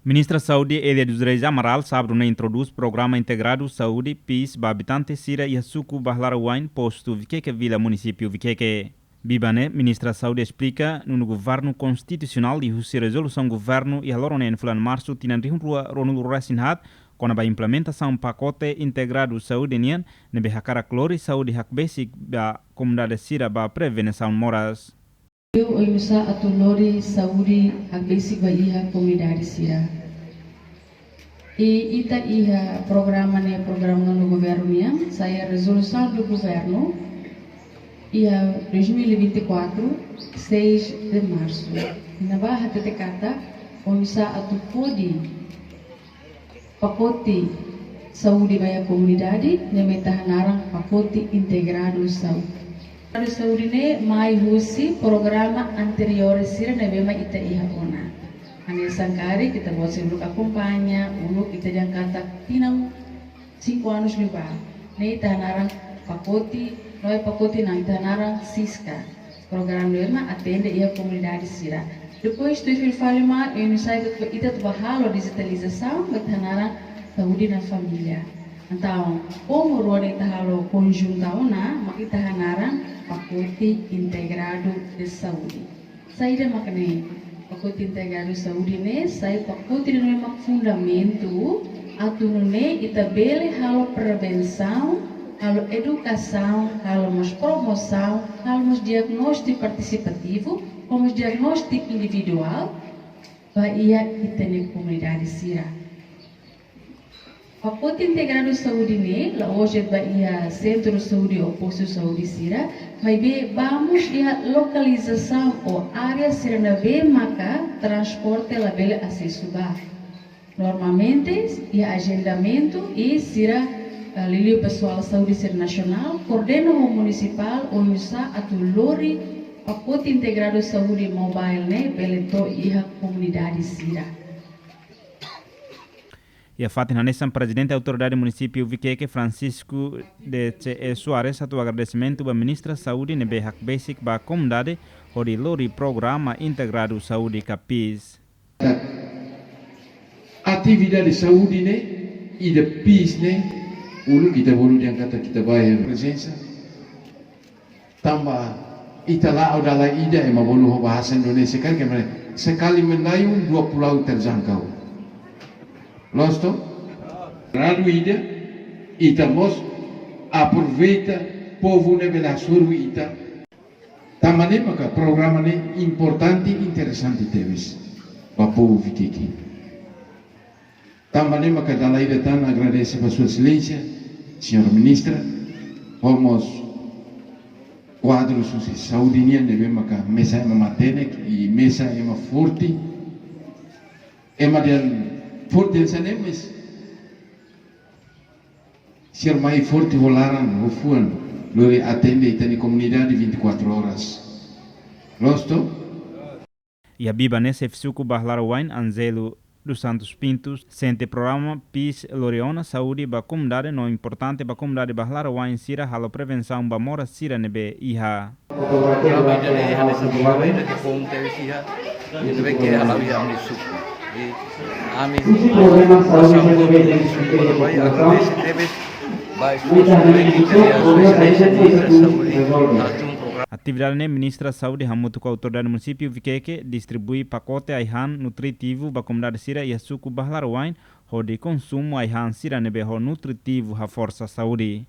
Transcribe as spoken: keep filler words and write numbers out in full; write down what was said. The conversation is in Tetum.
Ministra Saúde Elia dos Reis Amaral sábadu ne'e introdús programa integradu saúde PIS ba abitante sira iha suku Bahr el Arawain, postu Viqueque Vila, munisípiu Viqueque. Biban ne'e, Ministra Saúde esplika nu'udar governu konstitusionál liuhusi rezolusaun governu iha loron neen fulan Marsu tinan rihun rua ruanulu resin haat, kona-ba implementasaun pakote integradu saúde nian, ne'ebé hakarak lori saúde hakbesik ba komunidade sira ba prevensaun moras. Oinsá atu lori saúde hakbesik ba iha komunidade sira. I ita iha programa ne'e, programa nonu governu nian, sai rezolusaun do governu iha dois mil e vinte e quatro, seis de março. Ne'ebá hatete katak oinsá atu hodi pakote saúde ba iha komunidade, ne'ebé ita hanaran pakote integradu saúde. Integradu saúde ne'e mai husi programa anteriór sira ne'ebé mak ita iha ona. Hanesan karik ita-boot sira uluk akompaña, uluk ita dehan katak tinan cinco anos liubá ne'e ita hanaran pakote, no é pakote, não, ita hanaran SISCA. Programa ne'ebé mak atende iha komunidade sira. Depois tuir fali mai, oinsá ita atu ba halo dijitalizasaun, mak ita hanaran saúde na família. Entaun, komu rua ne'e ita halo konjunta ona, mak ita hanaran pakote integradu de saúde. Saida mak ne'e? Pakote integradu saúde ne'e sai pakote ne'ebé mak fundamentu atu nune'e ita bele halo prevensaun, halo edukasaun, halo mós promosaun, halo mós diagnóstiku partisipativu, halo mós diagnóstiku individuál ba iha ita-nia komunidade sira. Pakote integradu saúde ne'e la'ós de'it ba iha sentru saúde ou postu saúde sira, maibé ba mós iha lokalizasaun ou área sira ne'ebé maka transporte labele asesu ba. Normalmente iha ajendamentu i sira, eh, liuliu pesoál saúde sira nasionál koordena ho munisipál oinsá atu lori pakote integradu saúde mobile ne'e bele to'o iha komunidade sira. Iha fatin hanesan, Prezidente Autoridade Munisípiu Viqueque, Francisco de C E Soares, hato'o agradesimentu ba Ministra Saúde ne'ebé hakbesik ba komunidade hodi lori programa integradu saúde ka PIS. Atividade saúde ne'e, ida PIS ne'e, uluk ita bolu dehan katak ita ba iha prezensa. Tanba ita la'o dala ida, ema bolu ho bahasa Indonesia karik, ema dehan sekali mendayung dua pulau terjangkau. Loos to? Radu ida, ita mós aproveita povu ne'e bele hasoru ita. Tanba ne'e maka programa ne'e importante, interesante tebes ba povu Viqueque. Tanba ne'e maka dala ida tan agradese ba Sua Exelénsia, Señora Ministra, ho mós kuadru husi saúde nian ne'ebé maka mesak ema matenek i mesak ema forte. Ema dehan forte hanesan ne'e, mas sira mai forte ho laran, ho fuan, lori atende ita-nia komunidade vinte e quatro horas. Loos to? Iha biban ne'e, Xefe Suku Bahr el Arawain, Angelo dos Santos Pintos, sente programa PIS lori ona saúde ba komunidade no importante ba komunidade Bahr el Arawain sira halo prevensaun ba moras sira ne'ebé iha. Programa ida-ne'e hanesan programa ida ke bom tebes iha, ida ke hala'o iha ami-nia suku. I ami, husi programa saúde ne'ebé ita diskute iha populasaun, agradese tebes ba esforsu ne'ebé ke realiza Sua Exelénsia Ministra Saúde. Atividade ne'e, Ministra Saúde hamutuk ho Autoridade Munisípiu Viqueque distribui pakote ai-han nutritivu ba komunidade sira iha suku Bahr el Arawain, hodi konsumu ai-han sira ne'ebé ho nutritivu haforsa saúde.